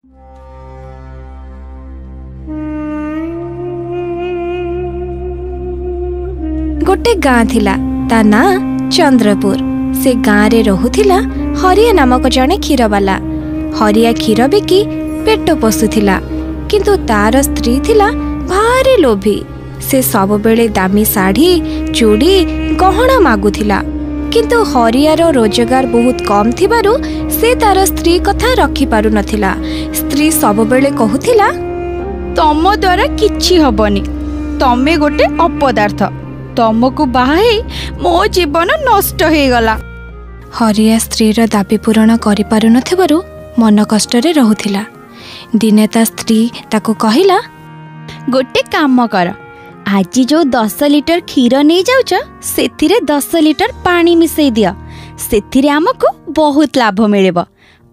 ଗୋଟେ ଗାଁ ଥିଲା, ତା ନାଁ ଚନ୍ଦ୍ରପୁର। ସେ ଗାଁରେ ରହୁଥିଲା ହରିଆ ନାମକ ଜଣେ କ୍ଷୀରବାଲା। ହରିଆ କ୍ଷୀର ବିକି ପେଟ ପୋଷୁଥିଲା, କିନ୍ତୁ ତାର ସ୍ତ୍ରୀ ଥିଲା ଭାରି ଲୋଭୀ। ସେ ସବୁବେଳେ ଦାମୀ ଶାଢ଼ୀ, ଚୁଡ଼ି, ଗହଣା ମାଗୁଥିଲା। କିନ୍ତୁ ହରିଆର ରୋଜଗାର ବହୁତ କମ୍ ଥିବାରୁ ସେ ତାର ସ୍ତ୍ରୀ କଥା ରଖିପାରୁନଥିଲା। ସ୍ତ୍ରୀ ସବୁବେଳେ କହୁଥିଲା, ତମ ଦ୍ୱାରା କିଛି ହବନି, ତମେ ଗୋଟେ ଅପଦାର୍ଥ, ତମକୁ ବାହା ହେଇ ମୋ ଜୀବନ ନଷ୍ଟ ହେଇଗଲା। ହରିଆ ସ୍ତ୍ରୀର ଦାବି ପୂରଣ କରିପାରୁନଥିବାରୁ ମନ କଷ୍ଟରେ ରହୁଥିଲା। ଦିନେ ତା ସ୍ତ୍ରୀ ତାକୁ କହିଲା, ଗୋଟେ କାମ କର, ଆଜି ଯୋଉ 10 ଲିଟର କ୍ଷୀର ନେଇଯାଉଛ ସେଥିରେ 10 ଲିଟର ପାଣି ମିଶେଇ ଦିଅ। ସେଥିରେ ଆମକୁ ବହୁତ ଲାଭ ମିଳିବ,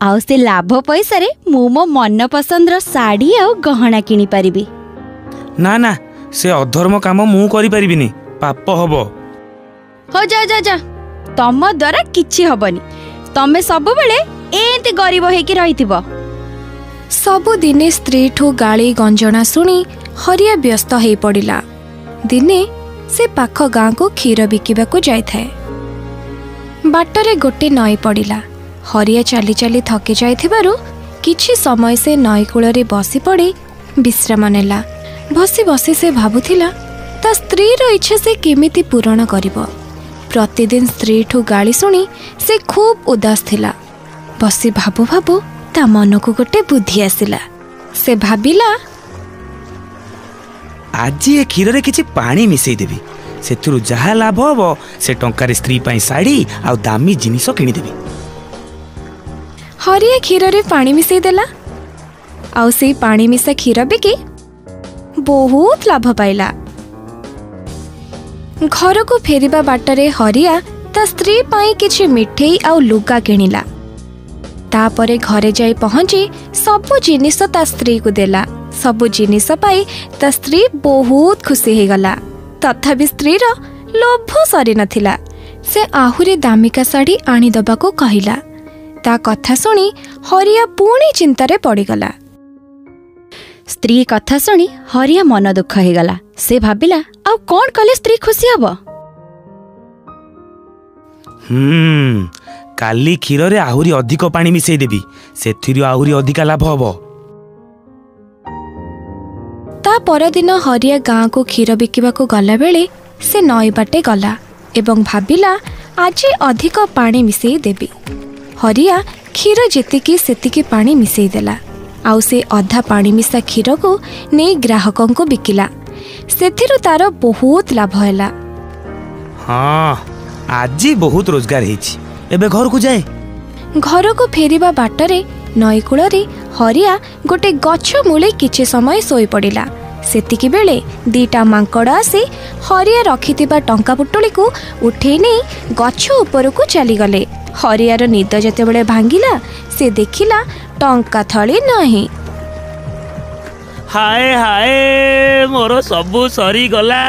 ଆଉ ସେ ଲାଭ ପଇସାରେ ମୁଁ ମୋ ମନ ପସନ୍ଦର ଶାଢ଼ୀ ଆଉ ଗହଣା କିଣିପାରିବି। ନା ନା, ସେ ଅଧର୍ମ କାମ ମୁଁ କରିପାରିବିନି, ପାପ ହବ। ହଉ ଯା ଯା ଯା, ତମ ଦ୍ୱାରା କିଛି ହବନି, ତମେ ସବୁବେଳେ ଏମିତି ଗରିବ ହେଇକି ରହିଥିବ। ସବୁଦିନେ ସ୍ତ୍ରୀଠୁ ଗାଳି ଗଞ୍ଜଣା ଶୁଣି ହରିଆ ବ୍ୟସ୍ତ ହେଇପଡ଼ିଲା। ଦିନେ ସେ ପାଖ ଗାଁକୁ କ୍ଷୀର ବିକିବାକୁ ଯାଇଥାଏ। ବାଟରେ ଗୋଟେ ନଈ ପଡ଼ିଲା। ହରିଆ ଚାଲି ଚାଲି ଥକି ଯାଇଥିବାରୁ କିଛି ସମୟ ସେ ନଈ କୂଳରେ ବସି ପଡ଼ି ବିଶ୍ରାମ ନେଲା। ବସି ବସି ସେ ଭାବୁଥିଲା ତା ସ୍ତ୍ରୀର ଇଚ୍ଛା ସେ କେମିତି ପୂରଣ କରିବ। ପ୍ରତିଦିନ ସ୍ତ୍ରୀଠୁ ଗାଳି ଶୁଣି ସେ ଖୁବ୍ ଉଦାସ ଥିଲା। ବସି ଭାବୁ ଭାବୁ ତା ମନକୁ ଗୋଟେ ବୁଦ୍ଧି ଆସିଲା। ସେ ଭାବିଲା, ଆଜି ଏ କ୍ଷୀରରେ କିଛି ପାଣି ମିଶେଇ ଦେବି, ସେଥିରୁ ଯାହା ଲାଭ ହବ ସେ ଟଙ୍କାରେ ସ୍ତ୍ରୀ ପାଇଁ ଶାଢ଼ୀ ଆଉ ଦାମୀ ଜିନିଷ କିଣିଦେବି। ହରିଆ କ୍ଷୀରରେ ପାଣି ମିଶେଇ ଦେଲା, ଆଉ ସେଇ ପାଣି ମିଶା କ୍ଷୀର ବିକି ବହୁତ ଲାଭ ପାଇଲା। ଘରକୁ ଫେରିବା ବାଟରେ ହରିଆ ତା ସ୍ତ୍ରୀ ପାଇଁ କିଛି ମିଠେଇ ଆଉ ଲୁଗା କିଣିଲା। ତାପରେ ଘରେ ଯାଇ ପହଞ୍ଚି ସବୁ ଜିନିଷ ତା ସ୍ତ୍ରୀକୁ ଦେଲା। ସବୁ ଜିନିଷ ପାଇ ତା ସ୍ତ୍ରୀ ବହୁତ ଖୁସି ହେଇଗଲା। ତଥାପି ସ୍ତ୍ରୀର ଲୋଭ ସରିନଥିଲା। ସେ ଆହୁରି ଦାମିକା ଶାଢ଼ୀ ଆଣିଦେବାକୁ କହିଲା। ତା କଥା ଶୁଣି ହରିଆ ପୁଣି ଚିନ୍ତାରେ ପଡ଼ିଗଲା। ସ୍ତ୍ରୀ କଥା ଶୁଣି ହରିଆ ମନ ଦୁଃଖ ହେଇଗଲା। ସେ ଭାବିଲା, ଆଉ କ'ଣ କଲେ ସ୍ତ୍ରୀ ଖୁସି ହବ? ହୁଁ, କାଲି କ୍ଷୀରରେ ଆହୁରି ଅଧିକ ପାଣି ମିଶେଇ ଦେବି, ସେଥିରୁ ଆହୁରି ଅଧିକା ଲାଭ ହବ। ତା ପରଦିନ ହରିଆ ଗାଁକୁ କ୍ଷୀର ବିକିବାକୁ ଗଲାବେଳେ ସେ ନଈ ବାଟେ ଗଲା ଏବଂ ଭାବିଲା ଆଜି ଅଧିକ ପାଣି ମିଶେଇ ଦେବି। ହରିଆ କ୍ଷୀର ଯେତିକି ସେତିକି ପାଣି ମିଶେଇ ଦେଲା, ଆଉ ସେ ଅଧା ପାଣି ମିଶା କ୍ଷୀରକୁ ନେଇ ଗ୍ରାହକଙ୍କୁ ବିକିଲା। ସେଥିରୁ ତାର ବହୁତ ଲାଭ ହେଲା। ହଁ, ଆଜି ବହୁତ ରୋଜଗାର ହେଇଛି, ଏବେ ଘରକୁ ଯାଏ। ଘରକୁ ଫେରିବା ବାଟରେ ନଈକୂଳରେ ହରିଆ ଗୋଟେ ଗଛ ମୂଳେ କିଛି ସମୟ ଶୋଇପଡ଼ିଲା। ସେତିକି ବେଳେ ଦିଟା ମାଙ୍କଡ଼ ଆସି ହରିଆ ରଖିଥିବା ଟଙ୍କା ପୁଟୁଳିକୁ ଉଠେଇ ନେଇ ଗଛ ଉପରକୁ ଚାଲିଗଲେ। ହରିଆର ନିଦ ଯେତେବେଳେ ଭାଙ୍ଗିଲା, ସେ ଦେଖିଲା ଟଙ୍କା ଥଳି ନାହିଁ। ହାଏ ହାଏ, ମୋର ସବୁ ସରିଗଲା,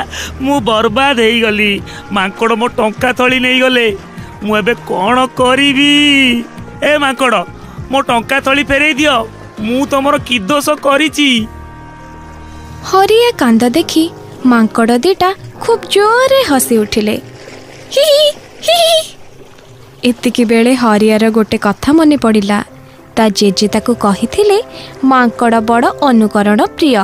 ମୁଁ ବର୍ବାଦ ହେଇଗଲି। ମାଙ୍କଡ଼ ମୋ ଟଙ୍କା ଥଳି ନେଇଗଲେ, ମୁଁ ଏବେ କ'ଣ କରିବି? ଏ ମାଙ୍କଡ଼, ମୋ ଟଙ୍କା ଥଳି ଫେରେଇ ଦିଅ, ମୁଁ ତମର କି ଦୋଷ କରିଛି? ହରିଆ କାନ୍ଦ ଦେଖି ମାଙ୍କଡ଼ ଦିଟା ଖୁବ୍ ଜୋରରେ ହସି ଉଠିଲେ, ହି ହି ହି। ଏତିକି ବେଳେ ହରିଆର ଗୋଟେ କଥା ମନେ ପଡ଼ିଲା। ତା ଜେଜେ ତାକୁ କହିଥିଲେ, ମାଙ୍କଡ଼ ବଡ଼ ଅନୁକରଣ ପ୍ରିୟ,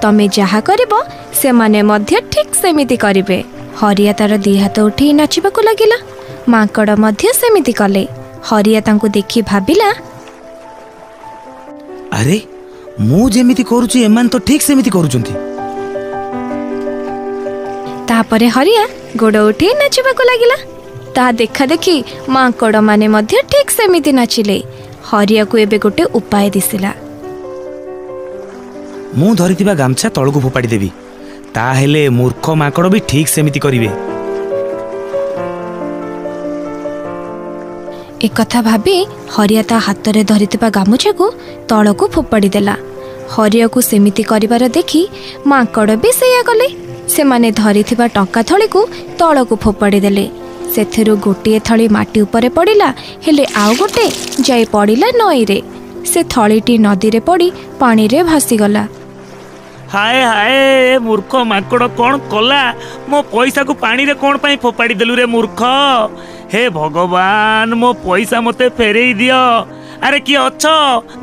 ତମେ ଯାହା କରିବ ସେମାନେ ମଧ୍ୟ ଠିକ୍ ସେମିତି କରିବେ। ହରିଆ ତାର ଦି ହାତ ଉଠେଇ ନାଚିବାକୁ ଲାଗିଲା। ମାଙ୍କଡ଼ ମଧ୍ୟ ସେମିତି କଲେ। ହରିଆ ତାଙ୍କୁ ଦେଖି ଭାବିଲା, ଆରେ, ମୁଁ ଯେମିତି କରୁଛି ଏମାନେ ତ ଠିକ୍ ସେମିତି କରୁଛନ୍ତି। ତାପରେ ହରିଆ ଗୋଡ଼ ଉଠେଇ ନାଚିବାକୁ ଲାଗିଲା। ତା ଦେଖା ଦେଖି ମାଙ୍କଡ଼ମାନେ ମଧ୍ୟ ଠିକ୍ ସେମିତି ନାଚିଲେ। ହରିଆକୁ ଏବେ ଗୋଟେ ଉପାୟ ଦିଶିଲା। ମୁଁ ଧରିଥିବା ଗାମୁଛା ତଳକୁ ଫୋପାଡ଼ି ଦେବି, ତାହେଲେ ମୂର୍ଖ ମାଙ୍କଡ଼ ବି ଠିକ୍ ସେମିତି କରିବେ। ଏକଥା ଭାବି ହରିଆ ତା ହାତରେ ଧରିଥିବା ଗାମୁଛାକୁ ତଳକୁ ଫୋପାଡ଼ି ଦେଲା। ହରିଆକୁ ସେମିତି କରିବାର ଦେଖି ମାଙ୍କଡ଼ ବି ସେଇଆ କଲେ। ସେମାନେ ଧରିଥିବା ଟଙ୍କା ଥଳିକୁ ତଳକୁ ଫୋପାଡ଼ି ଦେଲେ। ସେଥିରୁ ଗୋଟିଏ ଥଳି ମାଟି ଉପରେ ପଡ଼ିଲା, ହେଲେ ଆଉ ଗୋଟେ ଯାଇ ପଡ଼ିଲା ନଈରେ। ସେ ଥଳିଟି ନଦୀରେ ପଡ଼ି ପାଣିରେ ଭାସିଗଲା। ହାଏ ହାଏ, ଏ ମୂର୍ଖ ମାଙ୍କଡ଼ କ'ଣ କଲା? ମୋ ପଇସାକୁ ପାଣିରେ କ'ଣ ପାଇଁ ଫୋପାଡ଼ି ଦେଲୁ ରେ ମୂର୍ଖ? ହେ ଭଗବାନ, ମୋ ପଇସା ମୋତେ ଫେରେଇ ଦିଅ। ଆରେ କିଏ ଅଛ?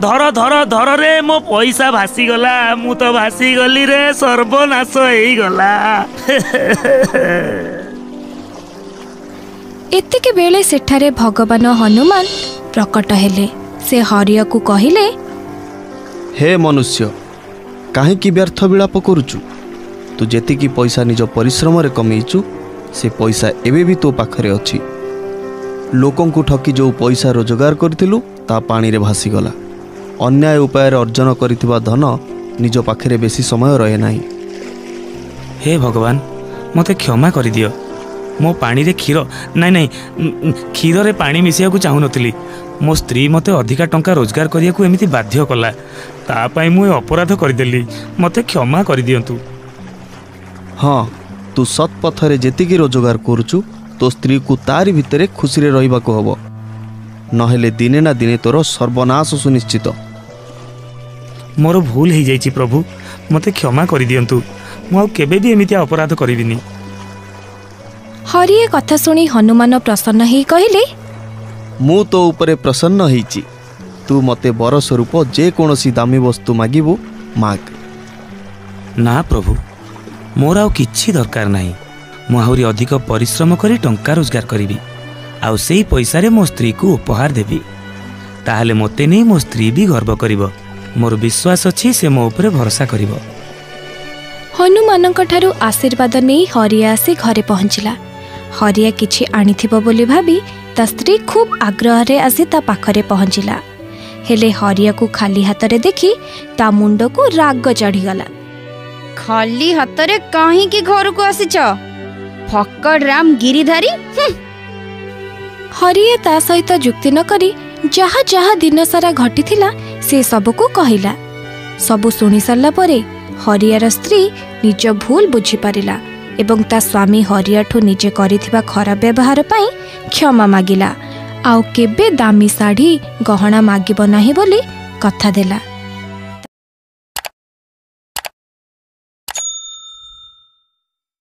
ଧର ଧର ଧର ରେ, ମୋ ପଇସା ଭାସିଗଲା, ମୁଁ ତ ଭାସିଗଲି ରେ, ସର୍ବନାଶ ହେଇଗଲା। ଏତିକି ବେଳେ ସେଠାରେ ଭଗବାନ ହନୁମାନ ପ୍ରକଟ ହେଲେ। ସେ ହରିଆକୁ କହିଲେ, ହେ ମନୁଷ୍ୟ, କାହିଁକି ବ୍ୟର୍ଥ ବିଳାପ କରୁଛୁ? ତୁ ଯେତିକି ପଇସା ନିଜ ପରିଶ୍ରମରେ କମେଇଛୁ, ସେ ପଇସା ଏବେ ବି ତୋ ପାଖରେ ଅଛି। ଲୋକଙ୍କୁ ଠକି ଯେଉଁ ପଇସା ରୋଜଗାର କରିଥିଲୁ, ତା ପାଣିରେ ଭାସିଗଲା। ଅନ୍ୟାୟ ଉପାୟରେ ଅର୍ଜନ କରିଥିବା ଧନ ନିଜ ପାଖରେ ବେଶୀ ସମୟ ରହେ ନାହିଁ। ହେ ଭଗବାନ, ମୋତେ କ୍ଷମା କରିଦିଅ। ମୋ ପାଣିରେ କ୍ଷୀର, ନାଇଁ ନାଇଁ, କ୍ଷୀରରେ ପାଣି ମିଶାଇବାକୁ ଚାହୁଁନଥିଲି। ମୋ ସ୍ତ୍ରୀ ମୋତେ ଅଧିକା ଟଙ୍କା ରୋଜଗାର କରିବାକୁ ଏମିତି ବାଧ୍ୟ କଲା। ତା ପାଇଁ ମୁଁ ଏ ଅପରାଧ କରିଦେଲି। ମୋତେ କ୍ଷମା କରିଦିଅନ୍ତୁ। ହଁ, ତୁ ସତ୍ ପଥରେ ଯେତିକି ରୋଜଗାର କରୁଛୁ, ତୋ ସ୍ତ୍ରୀକୁ ତାରି ଭିତରେ ଖୁସିରେ ରହିବାକୁ ହେବ। ନହେଲେ ଦିନେ ନା ଦିନେ ତୋର ସର୍ବନାଶ ସୁନିଶ୍ଚିତ। ମୋର ଭୁଲ ହେଇଯାଇଛି ପ୍ରଭୁ, ମୋତେ କ୍ଷମା କରିଦିଅନ୍ତୁ। ମୁଁ ଆଉ କେବେ ବି ଏମିତିଆ ଅପରାଧ କରିବିନି। ହରିଏ କଥା ଶୁଣି ହନୁମାନ ପ୍ରସନ୍ନ ହେଇ କହିଲେ, ମୁଁ ତୋ ଉପରେ ପ୍ରସନ୍ନ ହେଇଛି। ତୁ ମୋତେ ବର ସ୍ୱରୂପ ଯେକୌଣସି ଦାମୀ ବସ୍ତୁ ମାଗିବୁ ମାଗ। ନା ପ୍ରଭୁ, ମୋର ଆଉ କିଛି ଦରକାର ନାହିଁ। ମୁଁ ଆହୁରି ଅଧିକ ପରିଶ୍ରମ କରି ଟଙ୍କା ରୋଜଗାର କରିବି, ଆଉ ସେଇ ପଇସାରେ ମୋ ସ୍ତ୍ରୀକୁ ଉପହାର ଦେବି। ତାହେଲେ ମୋତେ ନେଇ ମୋ ସ୍ତ୍ରୀ ବି ଗର୍ବ କରିବ। ମୋର ବିଶ୍ୱାସ ଅଛି, ସେ ମୋ ଉପରେ ଭରସା କରିବ। ହନୁମାନଙ୍କଠାରୁ ଆଶୀର୍ବାଦ ନେଇ ହରିଆ ଆସି ଘରେ ପହଞ୍ଚିଲା। ହରିଆ କିଛି ଆଣିଥିବ ବୋଲି ଭାବି ତା ସ୍ତ୍ରୀ ଖୁବ୍ ଆଗ୍ରହରେ ଆସି ତା ପାଖରେ ପହଞ୍ଚିଲା। ହେଲେ ହରିଆକୁ ଖାଲି ହାତରେ ଦେଖି ତା ମୁଣ୍ଡକୁ ରାଗ ଚଢ଼ିଗଲା। ଖାଲି ହାତରେ କାହିଁକି ଘରକୁ ଆସିଛ, ଫକଡ଼ ରାମ ଗିରିଧାରୀ? ହରିଆ ତା ସହିତ ଯୁକ୍ତି ନ କରି ଯାହା ଯାହା ଦିନସାରା ଘଟିଥିଲା ସେ ସବୁକୁ କହିଲା। ସବୁ ଶୁଣି ସାରିଲା ପରେ ହରିଆର ସ୍ତ୍ରୀ ନିଜ ଭୁଲ ବୁଝିପାରିଲା ଏବଂ ତା ସ୍ୱାମୀ ହରିଆଠୁ ନିଜେ କରିଥିବା ଖରାପ ବ୍ୟବହାର ପାଇଁ କ୍ଷମା ମାଗିଲା, ଆଉ କେବେ ଦାମୀ ଶାଢ଼ୀ ଗହଣା ମାଗିବ ନାହିଁ ବୋଲି କଥା ଦେଲା।